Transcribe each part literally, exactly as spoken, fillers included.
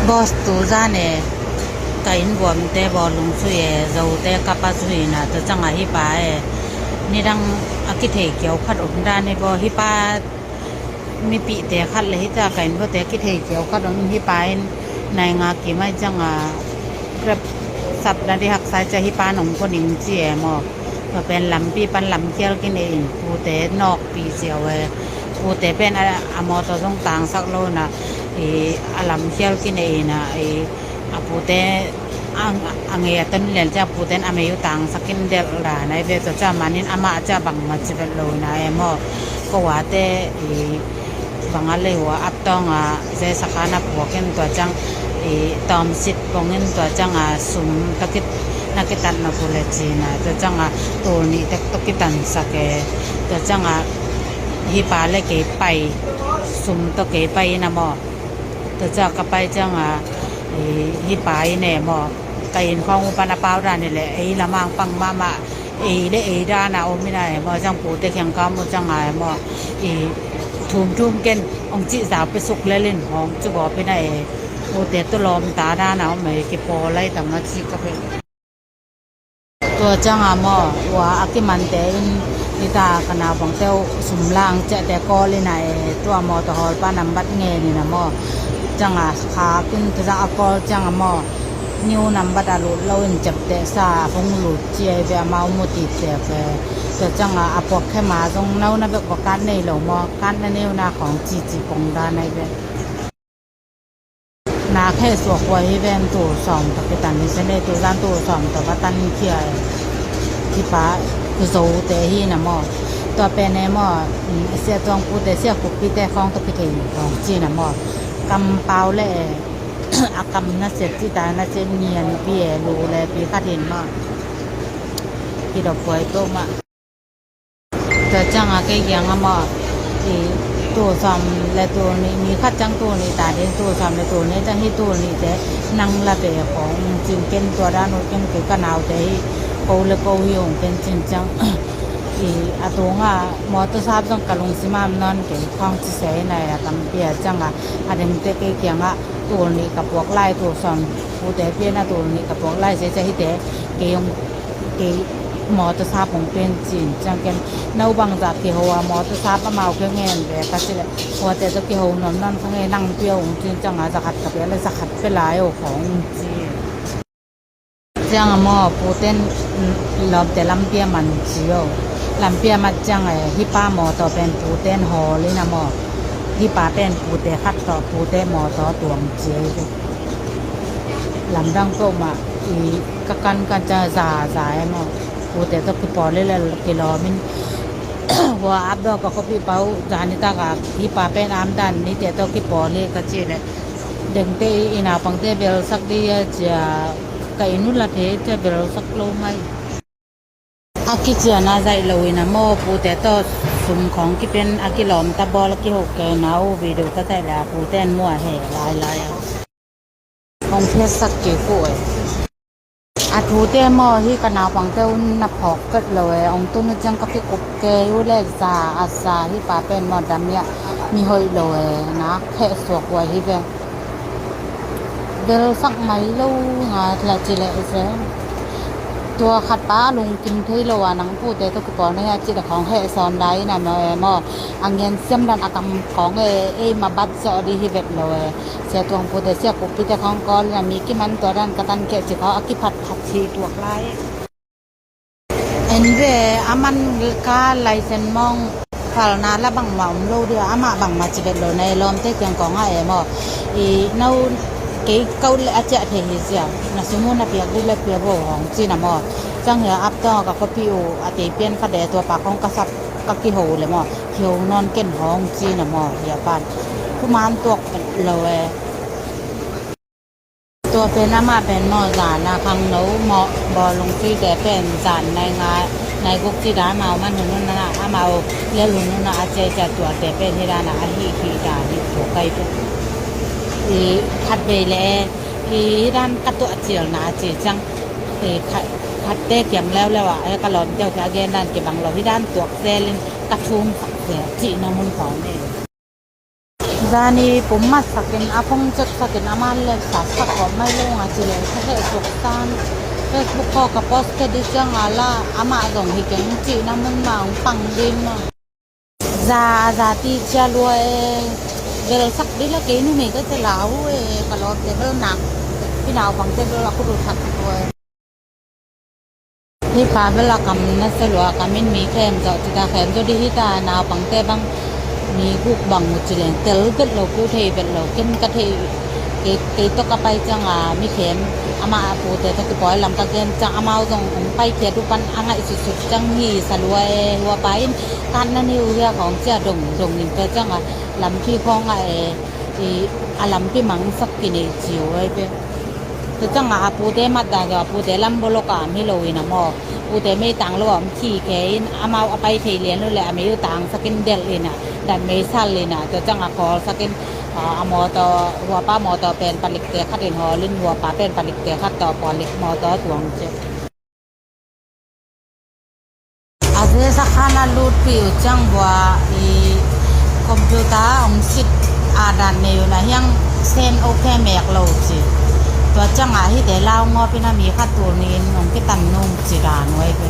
Boss, tu zan e, ka inn buamte bawlung zui e, Zote kapa zui na, tua ciang a hih pa e, nidang a kithei kiau khat om dan hi baw, hih pa mipihte khat le hih ta ka inn buamte kithei kiau khat om, hih pa in nai nga kim ai ciang a, Grab sap na di haksa ciang hih pa nong ko ning ci e maw. Tua pen lampi pan lamkhial kinei in pute nawkpi ziau e. Pute pen a, a mawtaw zong tangsak lo na, i, a lamkhial kinei na, i, a pute a, a ngei a ton lian ciang pute in a mei uh tangsak in delh la na i ve, tua ciang manin amah ciang bangmah ci vet lo na e maw. Ko vate, i, bang a lei hua ap tawng a, ze sakhan a puak in tua ciang, i, tawmsit pong in tua ciang a, sum tawh kit, na kitat na pu le ci na, tua ciang a, tul nih tek tawh kitansak e, tua ciang a, hih pa le kei pai, sum tawh kei pai in a maw. Tua ciang ka pai ciang a, i, hih pa in e maw, ka inn khawng uh pan a pau dan hi le, ei lamang pang mahmah, ei le ei dan a om in a e maw, ciang pute khiang ka mu ciang a e maw, i, thum thum ken ong cih zau pe suk lel in hong cu gawp in a e, pute tu lawmta dan a om e, kipawl lai tam a ci ka pe. Tua ciang a maw, ua a kimante in, hita ka naupangte uh sum lang ciahte kawl in a e, tua mawtaw hawl pa nambat ngen in a maw, ciang a khak in tua ciang a kawl ciang a maw, new nambat a lut lo in ciapteh sa hong lut ci a i ve, amau mu ti ciap e. Tua ciang a, a puak khe ma zong no na bek va kan nei lo maw, kan na neu na khawng ci ci pong dan a i ve. Na khe suak hua hi ven, tul sawm tawh kitan hi se nei, tu zan tul sawm tawh va tan khia e. Kipa, Zote hi na maw. Tua pen e maw, mm, Sia Tuang pute, Sia Kup pite khawng tawh kithei khawng ci na maw. Kampau le e, a kam na siat ci ta na siat nian pi e, lu le pi khat hin maw. Kidop huai peuh mah. Tua ciang a kei kiang a maw, i, tul sawm le tul nih, ni khat ciang tul nih ta ding, tul sawm le tul nih ciang hi tul nihte nang la ve khawng cin ken tua dan uh ken kei ka naute hi, ko le ko hi ung ken cin ciang, i, a tung a mawtaw sap zong ka lungsim a om nawn kei khawng ci se na e, a tampi a ciang a, a dengte kei kiang a tul nih ka puak lai, tul sawm pute pian a tul nih ka puak lai se ciang hite kei ung kei mawtaw sap hong pen cin ciang ken, no bangzah kiho a mawtaw sap amau khe ngen ve ka ci le, huate tawh kiho nuam nawn kha nge, nang pia hong cin ciang a, zakhat ka pia le zakhat pia lai o khawng ci. Ciang a maw, puten, mm, lawmte lampi a man ci o. Lampi a mat ciang e, hih pa mawtaw pen puten hawl in a maw. Hih pa pen pute khat tawh, pute mawtaw tuang ci e. Lamdang peuhmah i ka kankan ciang za za e maw. Pute tawh kipawl le kilawm in. Hua ap dawh ka khuapih pa uh, zani tak a hih pa pen amdan nite tawh kipawl hi ka ci le. Dengte i, i naupangte belsak di a cia, ka inn uh la thei cia belsak lo mai. A kiciana zaih lo in a maw, pute tawh sum khawng kipen a kilawm ta bawl a kiho kei na uh video ka zaih le a pute an mua he lai lai a. Hong phiatsak kik uh e. A thute maw hi ka naupangte un na phawk vet lo e. Hong tun uh ciang ka kikup kei uh le za a za hi pa pen maw damiah mi hoih lo e. Na kheh suak uh ahi ve. Belsak mai lo nga la ci leh se. Tua khat pa a lungkim thei lo a nang pute tawh kipawl na hia ci leh khawng heh sawn lai in a maw e maw. A ngen siam dan a kam khawng e, ei ma bat zawh dih hi vet lo e. Sia Tuang pute, Sia Kup pite khawng kawl in a mi kiman tua dan ka tan keh ci khawng a kiphat khat hi tuak lai. En ve, a man ka laisen mawng falna la bangmah om lo dia, amah bangmah ci vet lo na e, lawmte kiang kawng a e maw. I no kei ka ut le a ciah thei hi sia, na sum uh na piak dih le pia bo hong ci na maw. Ciang hia ap tawng a ka khuapih uh a tei pian ka de tua pa kawng ka sap ka kiho le maw. Kiho nawn ken hong ci na maw, hia pan. Kuman tuak lo e. Tua pen amah pen maw zan a khangno maw bawlung suite pen zan nai nga nai guk ci da amau man hun hun na amau lel hun hun na a cia cia tuate pen hi dan a ahi hi dan hi tua kai pen. I khat vei le i dan ka tuah cial na a ci ciang i khat khatte kiam leuleu a ka lawmte uh a gen dan kibang lo hi dan tuak selin ka thum sak sia cihna mun khawng e. Zani pum matsakin a phone ceksakin a man le satsak kawm mai lo nga ci le ka heh suk san. Facebook khaw ka post khe di ciang a la amah zong hi keng cihna mun ma hong pang ding ma. Za a za ti cia lua e. Belsak di la kei numei ka cia lau e. Ka lawmte bel nak. Hi naupangte bel a khut uh that lua e. Hi pa bel a kam na sia lua, kam in mi khem zawh ci ta, khem zawh di hi ta, naupangte bang mi guk bang uh ci leng tel bet lo, ku thei bet lo, ken ka thei kei, kei tawh ka pai ciang a mi khem amah a pute tawh kipawi lam ka gen ciang amau zong hong paikhiat uh pan a ngaih sutsut ciang hi sa lua e, hua pa in kat na ni uh hia khawng cia dong dong in tua ciang a lampi khawng a e, i, a lampi mangsak kinei ci uh ai pe. Tua ciang a, a pute mat dan zaw, a pute lam bolok a mi lo in a maw. Pute mei tang lo a om khi khe in, amau a pai thei lian lo le a mei uh tangsak in delh in a, dan mei sal in a, tua ciang a kawlsak in, a, a mawtaw, huapa mawtaw pen palikte khat in hawl in, huapa pen palikte khat tawh palik mawtaw tuang ciah. A zesa khan a lutpih uh ciang bua i computer a om sit a dan nei uh na hiang sen ok mek lo ci. Tua ciang a hite lau ngawp in a mi khat tul ni in hong kitan nung ci dan uh ai ve.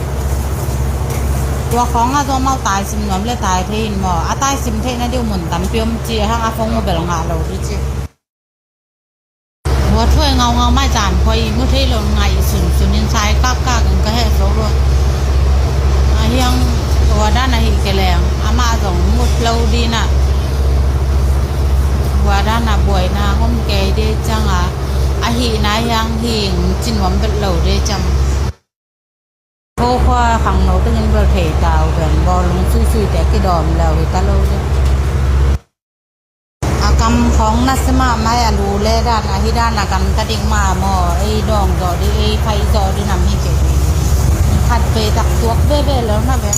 Tua khawng a zo mau taisim nuam le tai thei in maw, a taisim theihna diu mun tampi om ci a hang a phone uh bel ngah lo di ci. Hua thuai ngaungau mai zan khuai i mu thei lo ngaih sunsun in sai kakak in ka heh zo lua. A hiang hua dan a hih ke leng amah zong mut lo dinah. Hua dan a buaina hom kei de ciang a, a hihna hiang hing cinuam bet lo de ciang. Kho khua khangno tengin bel thei ta uh ben bawlung suisuite kidawm leu hi ta lo de. A kam khawng na sia mahmah a lu le dan a hi dan a gamta ding mah maw, ei dawng zawh ding, ei phaih zawh ding nam hi kei. Khat vei tak tuak veve lo na ve.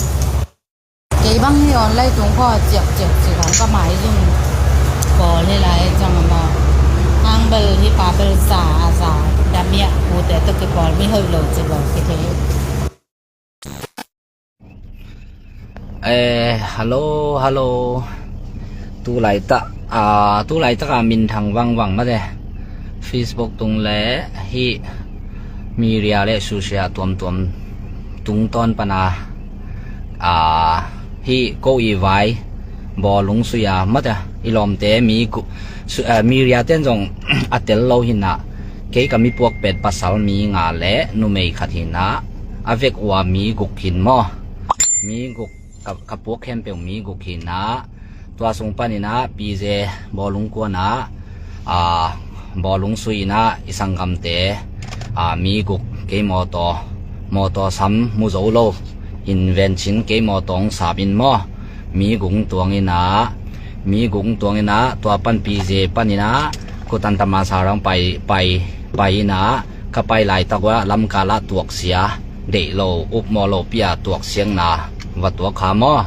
Kei bang hi online tung khaw ciak ciak ci khawng ka mai zung. Pawl hi lai ciang a maw. Hang bel hi pa bel za a za. Damiah kute tawh kipawl mi hoih lo ci bawl kithei. Eh, hello, hello. Tu laitak, ah, tu laitak a minthang vangvang mate. Facebook tung le hi media le susia tuamtuam tungtawn pana, ah, hi ko i vai bawlung suya mate. I lawmte mi gu-, su-, ah, media ten zong a tel lo hinah. Kei ka mi puak pet pasal mi nga le numei khat hinah. A vek ua mi guk hin maw. Mi guk ka, ka puak khempeuh mi guk hinah. Tua sung paninah P J bawlung kuanah, a, bawlung suinah i sanggamte, a, mi guk kei mawtaw, mawtaw sam mu zo lo. Hin vencin kei mawtaw hong sap in maw. Mi guk tuanginah, mi guk tuanginah, tua pan P J paninah, kutan tama sarang pai, pai, pai inah, ka pai laitak uah lamkalah tuaksia deih lo, upmawh lo pia tuaksiangna va tuak kha maw.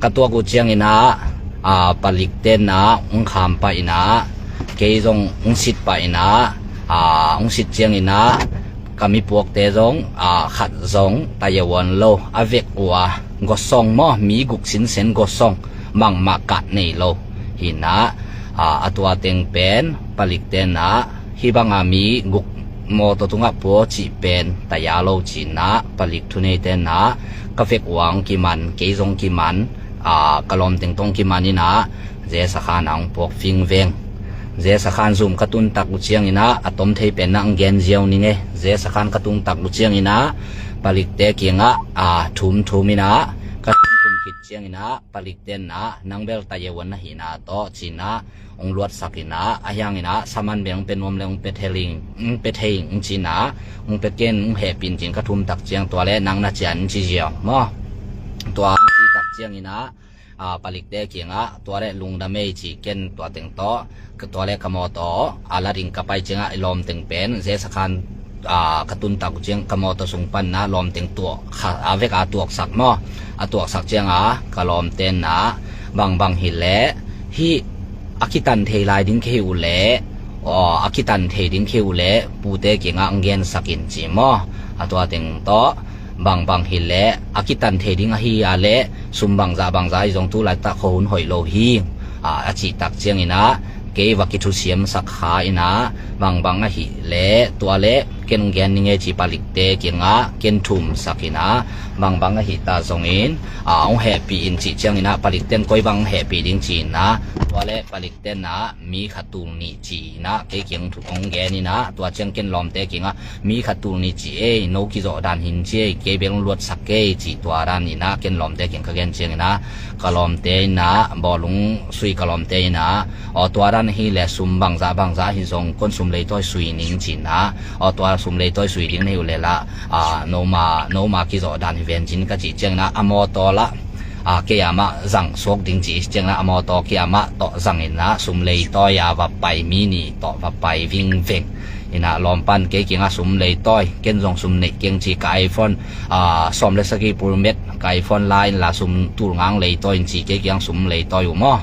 Ka tuak uh cianginah, a, palik tenna hong kham pah inah, kei zong hong sit pah inah, a, hong sit cianginah, ka mi puakte zong, a, khat zong tayawan lo, a vek ua gosong maw, mi guk sinsen gosong, bangmah kah nei lo. Hinah, a, a tua teng pen palik tenna, hih banga mi guk mawtaw tungah pua cih pen taya lo cinah, palik thunei tenna, ka vek uang kiman, kei zong kiman, a, ka lawmteng tong kiman inah, Zesa khan a hong puak fingveng. Zesa khan zum ka tuntak uh cianginah, a tom thei penna ang gen ziau ning e. Zesa khan ka tuntak uh cianginah, palikte kiangah, a, thum thum inah, ka thum thum khit cianginah, palik tenna, nang bel tayawan na hihna tawh cinah, hong luatsak inah, a hianginah, saman beng pe nuam le hong pe thei ing, hong pe thei ing cinah, hong pe ken hong hehpin cin ka thumtak ciang tua le nang na cian ci ziau maw. Tua hong citak cianginah, a, palikte kiangah, tua le lungdam ei ci ken tua teng tawh, ka tua le ka mawtaw, a la ding ka pai ciangah i lawmteng pen, Zesa khan, a, ka tuntak uh ciang ka mawtaw sung panna lawmteng tuak, kha, a vek a tuaksak maw, a tuaksak cianga ka lawmtenna bangbang hileh, hih a kitan thei lai ding kei uh leh, aw, a kitan thei ding kei uh leh, pute kiangah ang gensak in ci maw, a tua teng tawh, bangbang hileh, a kitan thei ding ahi a leh, sum bangzah bangzah ahi zong tu laitak khuahun hoih lo hi. A, a cih tak ciangin ah kei va kithusiamsak kha in ah, bangbang ahih leh tua leh ken hong gen ning ei ci palikte kiangah ken thumsak in ah, bangbang ahih ta zongin, a, hong hehpih in cih ciangin ah palikten koi bang hong hehpih ding ci in ah, tua leh palikten ah mi khat tul nih ci in ah kei kiang thu hong gen in ah, tua ciang ken lawmte kiangah mi khat tul nih ci ei, no kizawh dan hin ci ei, kei bel hong luatsak kei ci, tua dan in ah ken lawmte kiang ka gen ciangin ah, ka lawmte in ah bawlung sui ka lawmte in ah, aw tua dan hi leh sum bangzah bangzah hi zong kon sum leitawi sui ning ci in ah, aw tua sum leitawi sui ding na hi uh leh lah, a, noma, noma kizawh dan hi ven cin ka cih ciangin ah, a mawtaw lah, a, kei amah zang suak ding ci ciangin ah, a mawtaw kei amah tawh zang in ah sum leitawi a va pai mi nih tawh va pai vingveng in ah, lawm pan kei kiangah sum leitawi, ken zong sum neih keng ci, ka iPhone, a, sawm le sagih Pro Max ka iPhone la in la sum tul nga hong leitawi in ci, kei kiang sum leitawi uh maw.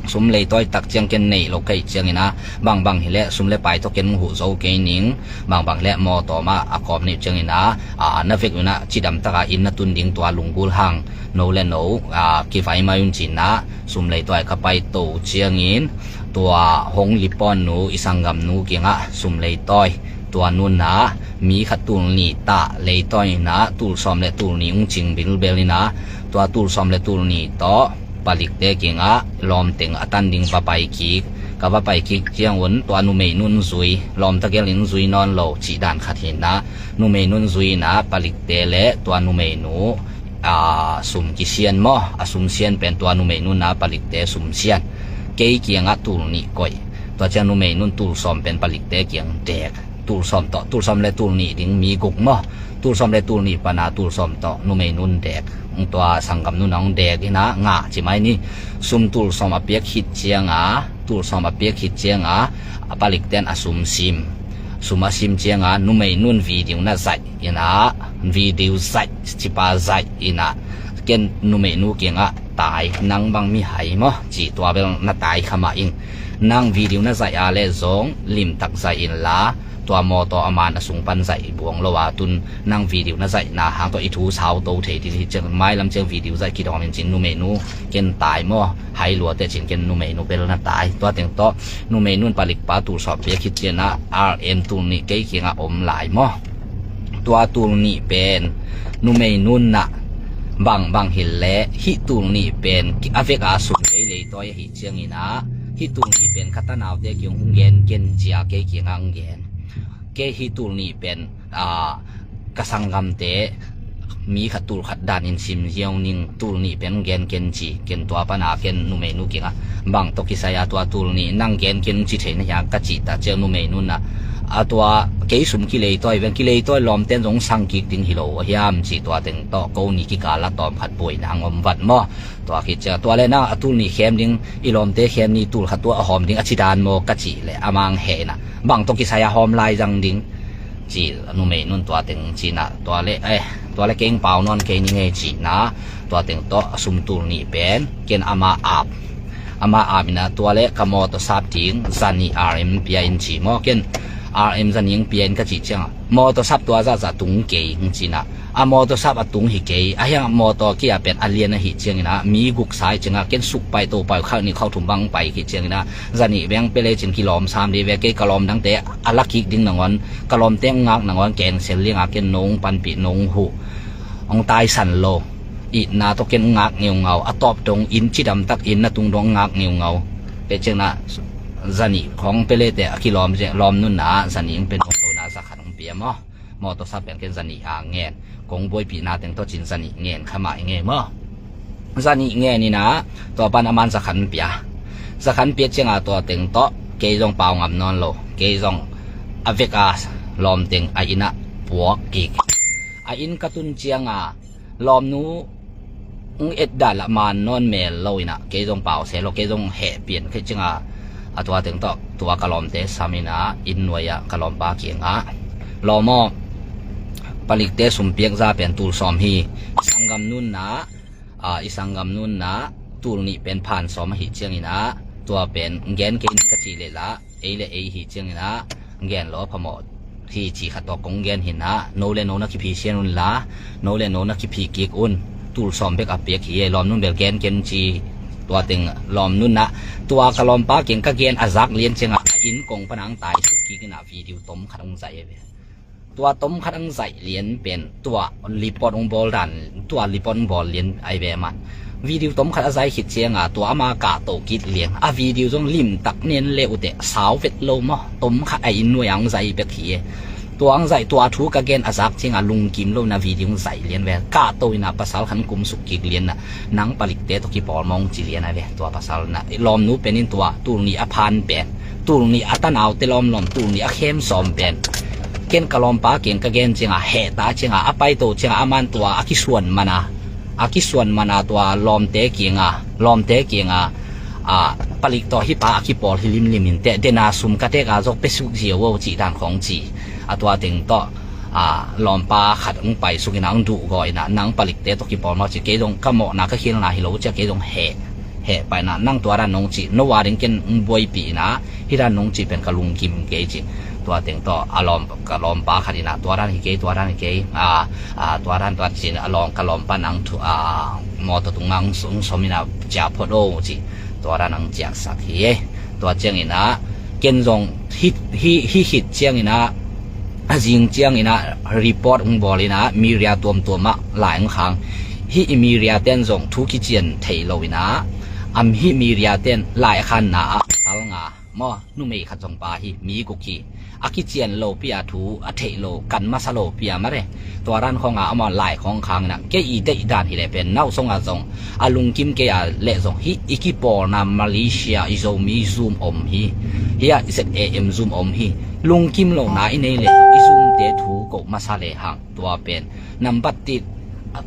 Sum leitawi tak ciang ken neih lo ka hih ciangin ah, bangbang hi leh sum le pai tawh ken hong huh zo kei ning, bangbang hi leh mawtaw mah a kawm nih ciangin ah, a, na vek un ah cidam tak a inn na tun ding tua lunggul hang, no le no, a, kivai mai un ci in ah sum leitawi ka paito ciangin, tua hong lipawn nu i sanggamnu kiangah sum leitawi, tua nu in ah mi khat tul nih tah leitawi in ah tul sawm le tul nih hong cing bilbel in ah, tua tul sawm le tul nih tawh palikte kiangah lawmteng a tan ding va pai kik. Ka va pai kik ciang un tua numei nu in zui, lawmta gel in zui nawn lo cih dan khat hi in ah, numei nu in zui in ah palikte le tua numei nu, a, sum kisian maw, a sum sian pen tua numei nu in ah palikte sum sian. Kei kiangah tul nih koih, tua ciang numei nu in tul sawm pen palikte kiang dek. Tul sawm tawh, tul sawm le tul nih ding mi guk maw, tul sawm le tul nih pan a tul sawm tawh numei nu in dek. Tua sanggamnu in ah hong dek in ah ngah ci mai ni. Sum tul sawm a piak khit ciang a, tul sawm a piak khit ciang a, a palikten a sum sim. Sum a sim ciang a numei nu in video na zaih in ah, video zaih, cipa zaih in ah, ken numei nu kiangah tai, nang bang mihai maw ci, tua bel na tai kha mah ing. Nang video na zaih a leh zong limtak zaih in la, tua mawtaw a man a sung pan zaih buang lo a, tun nang video na zaihna hang tawh i thu sau to thei ding hi ciang, mailam ciang video zaih kidawm in cin, numei nu ken tai maw, hai lua teh cin, ken numei nu bel na tai. Tua teng tawh numei nu in palikpa tul sawm piak khit ciang a, R M tul nih kei kiangah om lai maw. Tua tul nih pen numei nu in ah bangbang hi leh hih tul nih pen a vek a sum kei leitawi ahih ciangin ah, hih tul nih pen ka tanaute kiang hong gen ken ci a kei kiangah hong gen. Kei hih tul nih pen, a, ka sanggamte mi khat tul khat dan in sim ziau ning, tul nih pen hong gen ken ci, ken tua pan a ken numei nu kiangah bang tawh kisai a tua tul nih nang gen ken ci thei na hiam ka cih ta ciang numei nu in ah, a tua kei sum kileitawi veng, kileitawi lawmten zong sang kik ding hi lo a hiam ci, tua teng tawh ko nih kikal a tawm khat buaina hong om vat maw. Tua khit ciang tua leh nang a tul nih khem ding, i lawmte khem ni, tul khat tua a hawm ding a ci dan maw ka cih leh amang heh in ah, bang tawh kisai a hawm lai zang ding ci, numei nu in tua teng ci in ah, tua leh, eh, tua leh keng pau nawn kei ning ei ci in ah, tua teng tawh a sum tul nih pen ken ama ap, ama ap in ah, tua leh ka mawtaw sap ding za nih R M pia in ci maw, ken R M za nih hong pia in ka cih ciang a, mawtaw sap tua zahzah tung kei hong ci in ah, a mawtaw sap a tung hi kei, a hiang mawtaw kei a pen a lian ahih ciangin ah, mi guk sa ahih ciang a, ken suk pai to pai khak nih khak thum bang pai khit ciangin ah, za nih veng pia le cin kilawm sam dih ve, kei ka lawm dangte a la kik ding nangawn, ka lawmte hong ngak nangawn keng sel liang a, ken no hong panpih, no hong huh, hong taisan lo. Itna tawh ken hong ngak ngeungau, a tawp dong inn cidam tak inn na tung dong hong ngak ngeungau. Peh ciang ah, za nih khawng pia le teh a kilawm ciang, lawm nunna ah za nih hong pia nuam lo in ah za khat hong pia maw. Mawtaw sap pen ken za nih a ngen. Kong buaipihna teng tawh cin za nih ngen kha mah i ngei maw. Za nih ngen in ah, tua pan aman za khat hong pia. Za khat hong pia ciang a tua teng tawh kei zong pau ngam nawn lo. Kei zong a vek a lawmteng a inn ah puak kik. A inn ka tun ciang a, lawmnu hong et dah lah man nawn mel lo in ah, kei zong pau se lo, kei zong heh pian khit ciang a, a tua teng tawh tua ka lawmte sam in ah, inn nuai ah ka lawmpa kiang ah, lawm aw, palikte sum piak za pen tul sawm hi. I sanggam nunna, a, i sanggam nunna tul nih pen phan sawm ahih ciangin ah, tua pen gen kei ning ka cih leh lah, ei le ei hi ciangin ah, gen lo a phamawh hi ci khat tawh kong gen hi in ah, no le no na kiphi sian un la, no le no na kiphi kik un. Tul sawm bek a piak hi e, lawmnu in bel gen ken ci, Tua teng lawm nunah tua ka lawmpa kiang ka gen a zak lian ciangah a inn kong panang tai suk kik inah video tom khat hong zaih a ve. Tua tom khat ang zaih lian pen tua report ang bawl dan, tua report ang bawl lian ai ve man. Video tom khat a zaih khit cianga tua ama kahto kit liang a video zong limtak nen le ute sau vet lo maw, tom khat a inn nuai ang zaih bek hi e. Tua ang zaih tua thu ka gen a zak cianga lungkim lo na video ang zaih lian ve. Kahto ina pasal khan kumsuk kik lian na nang palikte to kipawl mawng ci lian ai ve. Tua pasal na lawmnu penin tua tulni a phan pen, tulni a tanaute lawmlawm, tulni a khem sawm pen ken ka lawmpa kiang ka gen cianga hehta cianga a paito cianga a man tua a kisuan mana, a kisuan mana tua lawmte kianga, lawmte kianga a palik tawh hih pa a kipawl hi limlim in teh dena sum ka teka zawk pe suk zia uh cih dan khawng ci. A tua teng tawh a lawmpa khat ang paisuk ina ang duhgaw ina nang palikte tawh kipawl maw ci. Kei zong ka mawhna ka khilna hi lo cia kei zong heh heh paina nang tua dan nong ci no a ding ken ng buaipi ina hih dan nong ci pen ka lungkim kei ci. Tua teng tawh a lawm ka lawmpa khat ina tua dan hi kei tua dan hi kei a a tua dan tua ci a lawm ka lawmpa nang thu a mawtaw tung ang sung som ina cia phot o ci. Tua dan ang ciaksak hi e. Tua ciang ina ken zong hih hih hih hit ciang ina a zing ciang ina report ung bawl ina media tuamtuam ah lai ang khang. Hih i media ten zong thu kician thei lo ina am hih media ten lai khanna ah sal nga maw numei khat zong pa hi mi guk hi. A kician lo pia thu a theih lo kan masa lo pia mare. Tua ran khawng a amah lai khawng khang ina kei i deih dan hi le pen nau song a zong a lungkim kei a le zong hih i kipawlna Malaysia i Zomi zum om hi. Hia Z A M zum om hi. Lungkim lo na i nei le i zumte thu ko masa le hang tua pen nambat tit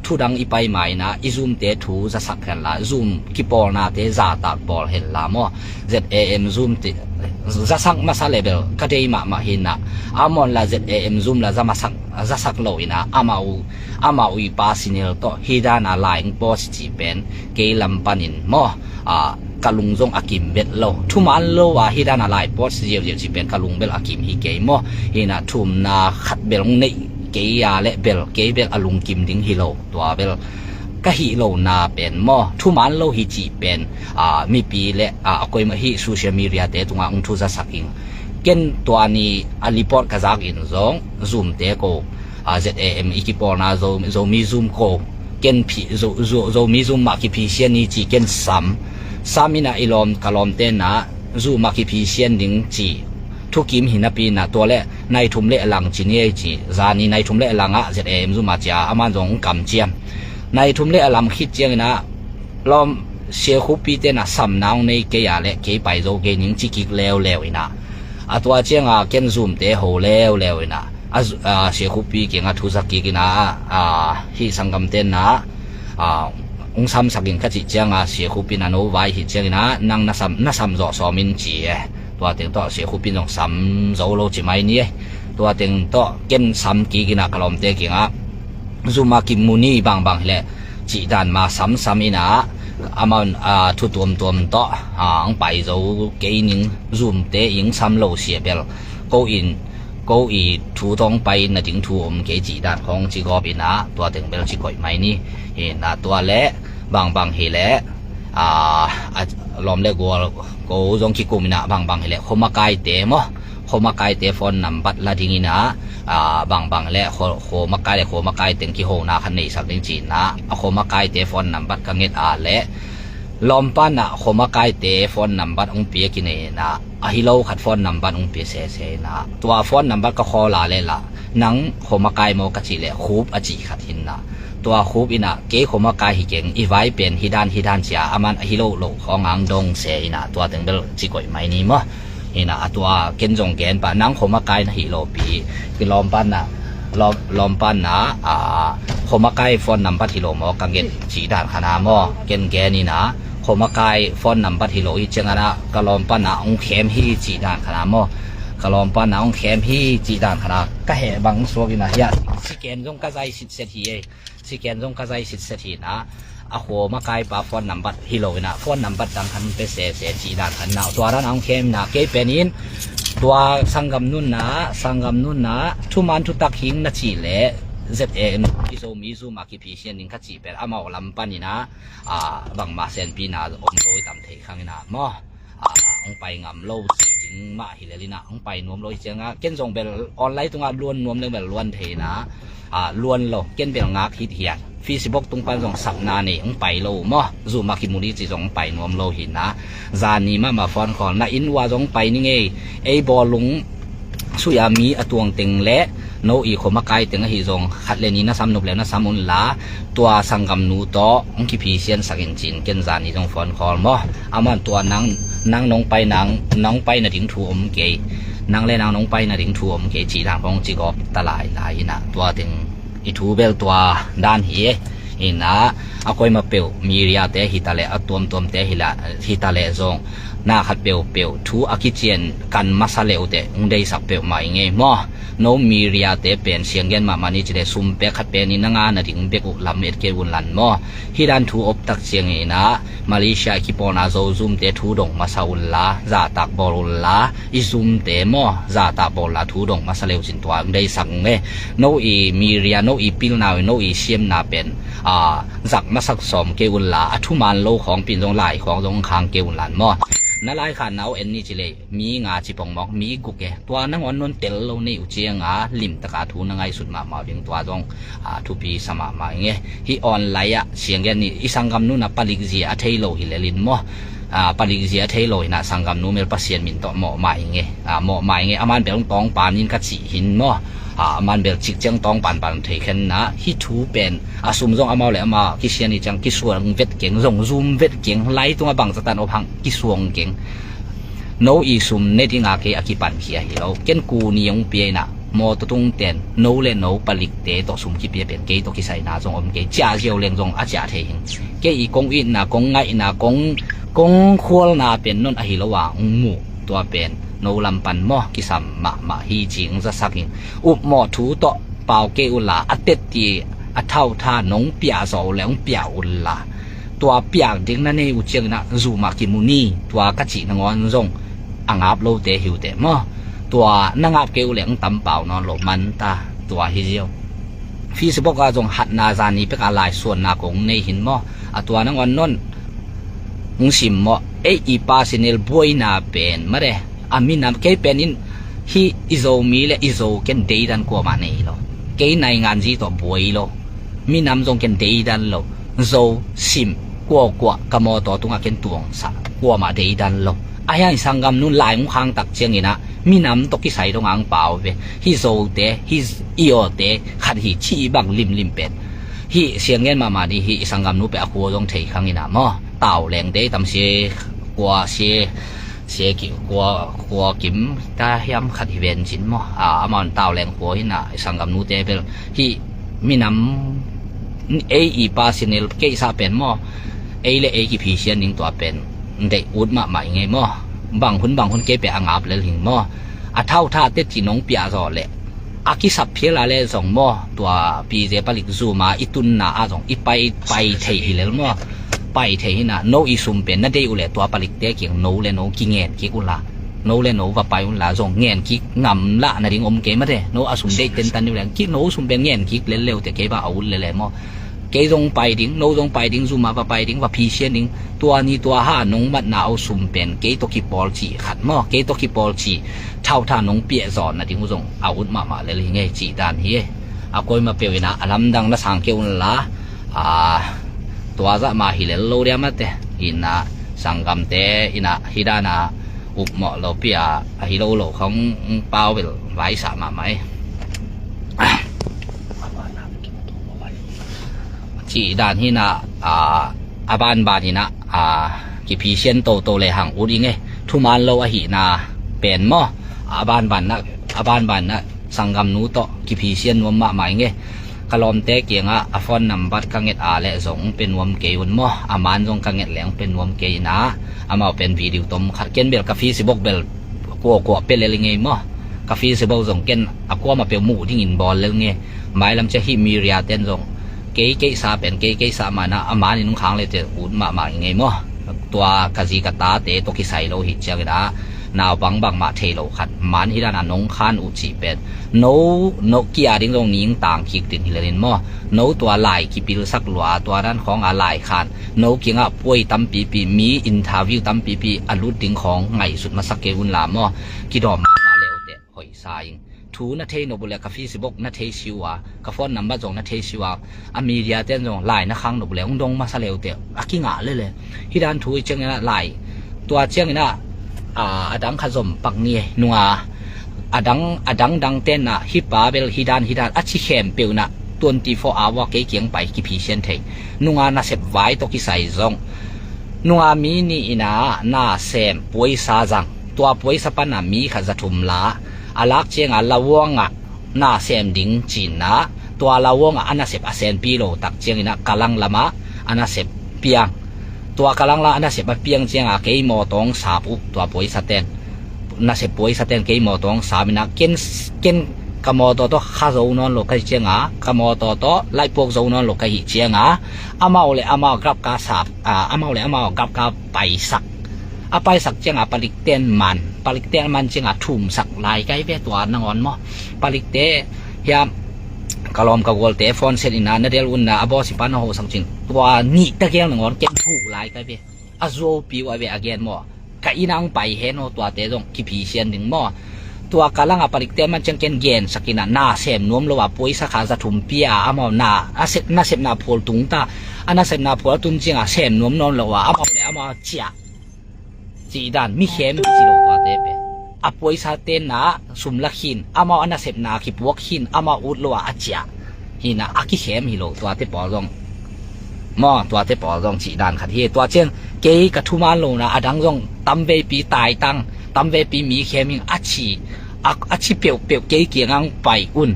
thudang i pai ma ina i zumte thu zasak hen la zum kipawlnate zatak bawl hen la maw Z A M zum ti zasak masa le bel ka dei mahmah hi na a mawn la Z A M zum la za masak zasak lo ina amah uh amah uh i pa sinel tawh hi dana lai ang pawsi ci pen kei lam panin maw a ka lung zong a kim bet lo thuman lo a hi dana lai pawsi ziauziau ci pen ka lung bel a kim hi kei maw hi na thumna khat bel ang neih kei a le bel kei bel a lungkim ding hi lo tua bel ka hih lo na pen maw thuman lo hi cih pen a mipi le a a koimah hih social media te tungah ang thu zasak ing ken tua ni a report ka zak in zong zumte ko a Z A M i kipawlna Zo Zomi zum ko ken phi Zo Zo Zomi zum mah kiphi sian ni ci ken sam sam ina i lawm ka lawmte na zum mah kiphi sian ding ci thukim hi napi na tua le nai thum le a lang ci ni ei ci zani nai thum le a lang ah Z A M zum a cia a man zong kam ciam nai thum le a lam khit ciang ina lawm siakhupi te na sam nang nei kei a le kei pai zo kei ning ci kik leuleu ina a tua cianga ken zumte ho leuleu ina a zu- a siakhupi kianga thu zak kik ina a hih sanggamte na a ung sam sak in ka cih cianga siakhupi na no vai hi ciang ina nang na sam na sam zawh sawm in ci e tua teng tawh siakhupi zong sam zo lo ci mai ni e tua teng tawh ken sam kik ina ka lawmte kianga zuma kim mu ni bangbang hi le cih dan ma samsam ina amah a thu tuamtuam tawh a ang pai zo kei ning zumte ing sam lo sia bel ko in ko i thu tawng pai na ding thu om kei cih dan khawng ci gawp ina tua teng bel ci koih mai ni ina tua le bangbang hi le a lawm le gual ko zong kikum ina bangbang hi le khomakaite maw khomakaite phone nambat la ding ina a bangbang le kho- khomakai le khomakai teng kihona khan neisak ding ci ina a khomakaite phone nambat ka nget a le lawmpan ah khomakaite phone nambat ong pia kinei ina a hi lo khat phone nambat ong pia sese ina tua phone nambat ka khawl a le la nang khomakai maw ka cih le khup a cih khat hi ina tua khup ina kei khomakai hi keng i vai pen hi dan hi dan cia a man a hi lo lo khawng ang dong se ina tua teng bel ci koih mai ni maw ina a tua ken zong gen pah nang khomakai na hi lo pi ki lawmpan na lawm lawmpan na a khomakai phone nambat hi lo maw ka nget cih dan khana maw ken gen ina khomakai phone nambat hi lo hi ciang ana ka lawmpan na ong khem hi cih dan khana maw ka lawmpan na ong khem hi cih dan khana ka heh bang suak ina hia si ken zong ka zai sit set hi e. Siken zong ka zai sitset hi na a khuamakai pa phone nambat hi lo ina phone nambat dang khan pe sese cih dan khan na tua dan ang khem na kei penin tua sanggam nun na sanggam nun na thuman thutak hing na cih leh ZAN i Zomi Zoom a kiphisian ding ka cih pen amau lam panin ah, ah, bangmah senpina om lo i tam thei khang in ah maw. Ah, hong pai ngam lo cih ding mah hi lel in ah, hong pai nuam lo hi ciangah ken zong bel online tungah luan nuam leng bel luan thei in ah, ah, luan lo, ken bel ngak hit hiat. Facebook tung pan zong sapna nei, hong pai lo maw. Zoom a kimu ni cih zong hong pai nuam lo hi in ah, zani mahmah phone call na inn uh ah zong pai ni ngei. Ei bawlung suih a mi a tuang teng le no i khuamakai teng ahi zong khat le ni na sam nop le na sam un la, tua sanggamnu tawh hong kiphisiansak in ci-in ken zani zong phone call maw. Aman tua nang, nang nong pai nang, nong pai nading thu om kei, nang le nang nong pai nading thu om kei cih dan hong ci gawp ta lailai in ah, tua teng i thu bel tua dan hi e. In ah, a koima peuh media te hi ta leh, a tuamtuam te hi la, hi ta leh zong na khat peuhpeuh thu a kician kan masa le uh teh hong deisak peuhmah i ngei maw. No media te pen sianggen mahmah ni ci leh sum pek khat pen in na ngah nading bek uh lam et kei un lan maw. Hi dan thu op tak ciangin ah Malaysia i kipawlna Zo Zoom te thu dong masa un la, zahtak bawl un la, i Zoom te maw, zahtak bawl la thu dong masa le uh cin tua hong deisak ung e. No i media, no i pilna uh, no i siamna pen, ah, zak masak sawm kei un la, a thuman lo khawng pen zong lai khawng zong khang kei un lan maw. Na laikhanna uh en ni ci leh mi nga ci pong mawk, mi guk e. Tua nangawn non tel lo nei uh ciangah limtaka thu na ngaihsut mahmah uh ding, tua zong, ah, thupi sa mahmah i ngei. Hih online ah sianggen ni i sanggamnu na palik zia a thei lo hi lel in maw. Ah, palik zia a thei lo hi in ah sanggamnu mel Pasian min tawh mawhmah i ngei. Ah, mawhmah i ngei. Aman bel hong tawng pan in ka cih hi in maw. Ah, aman bel cik ciang tawng panpan thei khen in ah, hih thu pen a sum zong amau le amau kisian hi ciang kisuang vet keng, zong Zoom vet keng, lai tungah bangzah tan op hang kisuang keng. No i sum ne dinga kei a kipankhia hi lo. Ken kuni hong pia in ah, mawtaw tung ten no le no palikte tawh sum kipia pen kei tawh kisaina zong om kei. Ciah ziau leng zong a ciah thei hing. Kei i kong itna, kong ngaihna, kong, kong khualna pen non ahi lo a hong mu. Tua pen no lam pan maw kisam mahmah hi cih hong zasak in, upmawh thu tawh pau kei un la, a tetti a thauhtha nong piah zawh uh leh hong piah un la, tua piak ding na nei uh ciangin ah Zoom ah kimu ni, tua ka cih nangawn zong a ngap lote hi uh teh maw. Tua na ngap kei uh leh hong tam pau nawn lo, man ta, tua hi ziau. Facebook ah zong hatna zani pek a laisuanna kong nei hi in maw. A tua nangawn non hong sim maw. Ei i personal buaina pen mate, a minam, kei pen in hih i Zomi le i Zo ken deidan kuamah nei lo. Kei naingan zi tawh buai lo. Minam zong ken deidan lo. Zo, sim, kuakua ka mawtaw tungah ken tuangsak, kuamah deidan lo. A hiang i sanggamnu lai hong khang tak ciangin ah minam tawh kisai dong ang pau ve. Hih Zote, hih i awte khat hi cih bang limlim pen. Hih sianggen mahmah ni, hih i sanggamnu pen a khua zong thei khang in ah maw. Tau leng dei tam sia, kua sia, sia ki, kua, kua kim ta hiam khat hi ven cin maw. A, amau in tau leng khua hi in ah, i sanggamnute bel hih minam ei i personal case ah pen maw, ei le ei kiphisian ding tua pen deih ut mahmah i ngei maw. Bang hun bang hun kei pen a ngap lel hing maw. A thauhtha tetti nong piah zawh leh a kisap phial a le zong maw, tua P J palik Zoom a i tunna ah zong i pai, pai thei hi lel maw. Pai thei hi in ah, no i sum pen na deih uh leh tua palikte kiang no le no kingen kik un la, no le no va pai un la, zong ngen kik ngam lah nading om kei mate. No a sum deih tentan ni uh leh kik, no sum pen ngen kik lel le uh teh kei bang a ut lel e maw. Kei zong pai ding, no zong pai ding, Zoom ah va pai ding, va phisian ding. Tua ni tua ha nong matna uh sum pen kei tawh kipawl cih khat maw, kei tawh kipawl cih thauhtha nong piah zawh nading uh zong a ut mahmah lel hi ngei cih dan hi. A koima peuh in ah a lamdang na sang kei un la, a, tua zah mah hi lel lo dia mate. In ah sanggamte in ah hih dan a upmawh lopi a, a hi lo lo khong pau bel vaisah mahmah e. Cih dan hi in ah, a, a banban in ah, a, kiphisian toto le hang ut i ngei. Thuman lo ahihna pen maw, a banban in ah, a banban in ah sanggamnu tawh kiphisian nuam mahmah i ngei. Ka lawmte kiangah a phone number ka nget a leh zong hong pia nuam kei un maw. A man zong ka nget leh hong pia nuam kei in ah, amau pen video tom khat, ken bel ka Facebook bel kuakua pia lel i ngei maw. Ka Facebook zong ken a kuamah peuh muh dingin bawl lel ngei. Mailam ciah hih media ten zong kei keisa pen kei keisa mah in ah a man in hong khang le teh ut mahmah i ngei maw. Tua ka zi ka tate tawh kisai lo hi ciangin ah nau bangbang mah thei lo khat man hi dan a nong khan uh cih pen no, no kia ding zong ning tang kik ding hi lelin maw, no tua lai kipilsak lua, tua dan khawng a lai khan no kiangah puai tampipi, mi interview tampipi a lut ding khawng ngaihsut masak kei unla maw, kidawm mahmah le uh teh hoih sa ing. Thu na thei nop uh le ka Facebook na thei si uh a, ka phone number zong na thei si uh a, a media ten zong lai na khang nop uh le hong dong masa le uh teh a kingah lele. Hi dan thu i ciangin ah lai, tua ciangin ah a, a dang khat zom pak ni e, nunga a dang, a dang dang ten ah hi pa bel hi dan hi dan a ci khempeuh in ah twenty four hour kei kiang pai kiphisian thei. Nunga nasep vai tawh kisai zong nunga mi nih in ah nasem puaisa zang, tua puaisa pan ah mi khat za thum la a lak cianga lauang ah nasem ding ci-in ah tua lauang ah a nasep a senpi lo tak ciangin ah kalang lamah a nasep piang. Tua kalang lamah a nasep a piang cianga kei mawtaw hong sap uh, tua puaisa ten, nasep puaisa ten kei mawtaw hong sap in ah ken, ken ka mawtaw tawh kha zo nawn lo ka hih cianga, ka mawtaw tawh laihpuak zo nawn lo ka hih cianga, amau le amau gapka sap, a, amau le amau gapka paisak. A paisak cianga palikten man, palikten man cianga thumsak lai kai ve tua nangawn maw. Palikte hiam, ka lawm ka gualte phone set in ah na del un ah a bawsipa na hosak cin, tua nih ta gel nangawn ken thuh lai kai ve. A zuaupi uh a ve a gen maw. Ka inn ah hong pai hen aw, tuate zong kiphisian ding maw. Tua ka langah palikte man ciang ken gensak in ah nasem nuam lo a puaisa kha za thum pia a amau na, a sep, nasepna phual tung ta, a nasepna phual a tun cianga sem nuam nawn lo a amau le amau ciah. Cih dan mi khem kici lo tuate pen. A puaisa tenna sum la khin, amau a nasepna kipuak khin, amau ut lo a a ciah. Hi in ah a kikhem hi lo tuate pawl zong. Maw, tuate pawl zong cih dan khat hi. Tua ciang kei ka thuman lona a dang zong tamveipi taitang, tamveipi mi khem in a ci, a, a ci peuhpeuh kei kiangah hong pai un.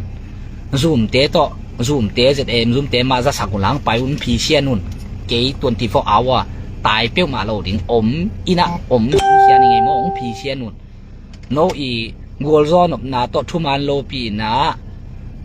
Zumte tawh, zumte Z M, zumte mah zasak unla hong pai un, phisian un. Kei twenty four hour tai peuhmah lo ding om in ah om ding hi a ni ngei maw, hong phisian un. No i gualzaw nopna tawh thuman lopi in ah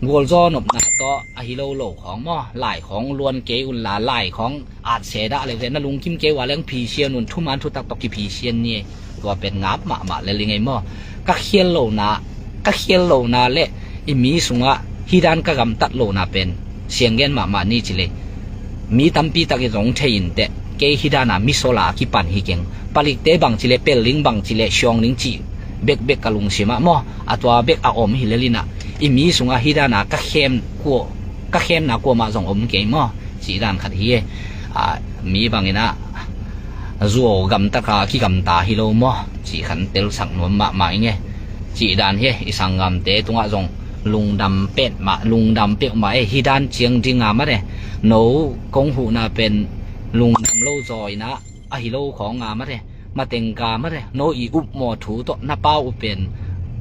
gualzaw nopna tawh ahi lo lo khawng maw, lai khawng luan kei unla, lai khawng at se dah le uh teh na lungkim kei uh a leng phisian un, thuman thutak tawh kiphisian ni. Tua pen ngap mahmah lel i ngei maw. Ka khial lona, ka khial lona le i mi sungah hi dan ka gamtat lona pen sianggen mahmah ni ci le. Mi tampi tak in zong thei in teh, kei hi dan a mi sawla kipan hi keng. Palikte bang ci le, pel ding bang ci le, siawng ding cih bekbek ka lungsim ah maw, a tua bek a om hi lel in ah, i mi sungah hi dan a ka khem kua, ka khemna kuamah zong om kei maw, cih dan khat hi e. A, mi bangin ah zuau gamtaka kigamta hi lo maw, cih khat telsak nuam mahmah ing e. Cih dan hi e, i sanggamte tungah zong lungdam peuhmah, lungdam peuhmah e, hi dan ciang dinga mate. No kong huhna pen lungdam lo zaw in ah ahi lo khawng a mate, matengka mate, no i upmaw thu tawh na pau uh pen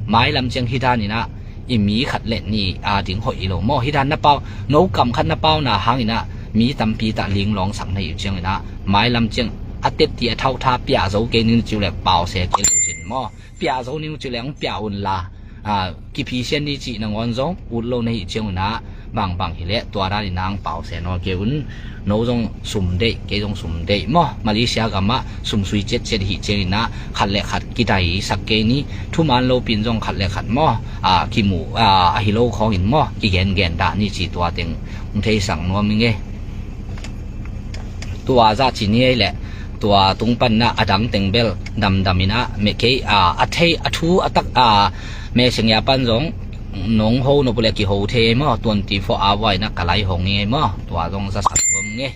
mailam ciang hi dan in ah i mi khat le nih a ding hoih i lo maw. Hi dan na pau, no kam khat na pauna hangin ah mi tampi tah linglawngsak na hih uh ciangin ah mailam ciang a tetti a thauhtha piah zo kei ning ci uh le pau se kei lo cin maw. Piah zo ning uh ci uh le hong piah unla, a, kiphisian ni cih nangawn zong ut lo na hih ciangun ah bangbang hi leh tua dan in ah hong pau se nawn kei un. No zong sum deih, kei zong sum deih maw. Malaysia gamah sum sui ciatciat hih ciangin ah khat le khat kidaisak kei ni. Thuman lopi in zong khat le khat maw, a, kimu, a, ahi lo khawngin maw, kigengen dah ni ci tua teng hong theisak nuam ing e. Tua zah ci ni ei leh tua tung pan ah a dang teng bel damdam in ah meh kei, a, a thei, a thu a tak, a, Messenger pan zong nong ho nop uh leh kiho thei ei maw, twenty four hour in ah ka lai hong ing ei maw. Tua zong zasak nuam ing e.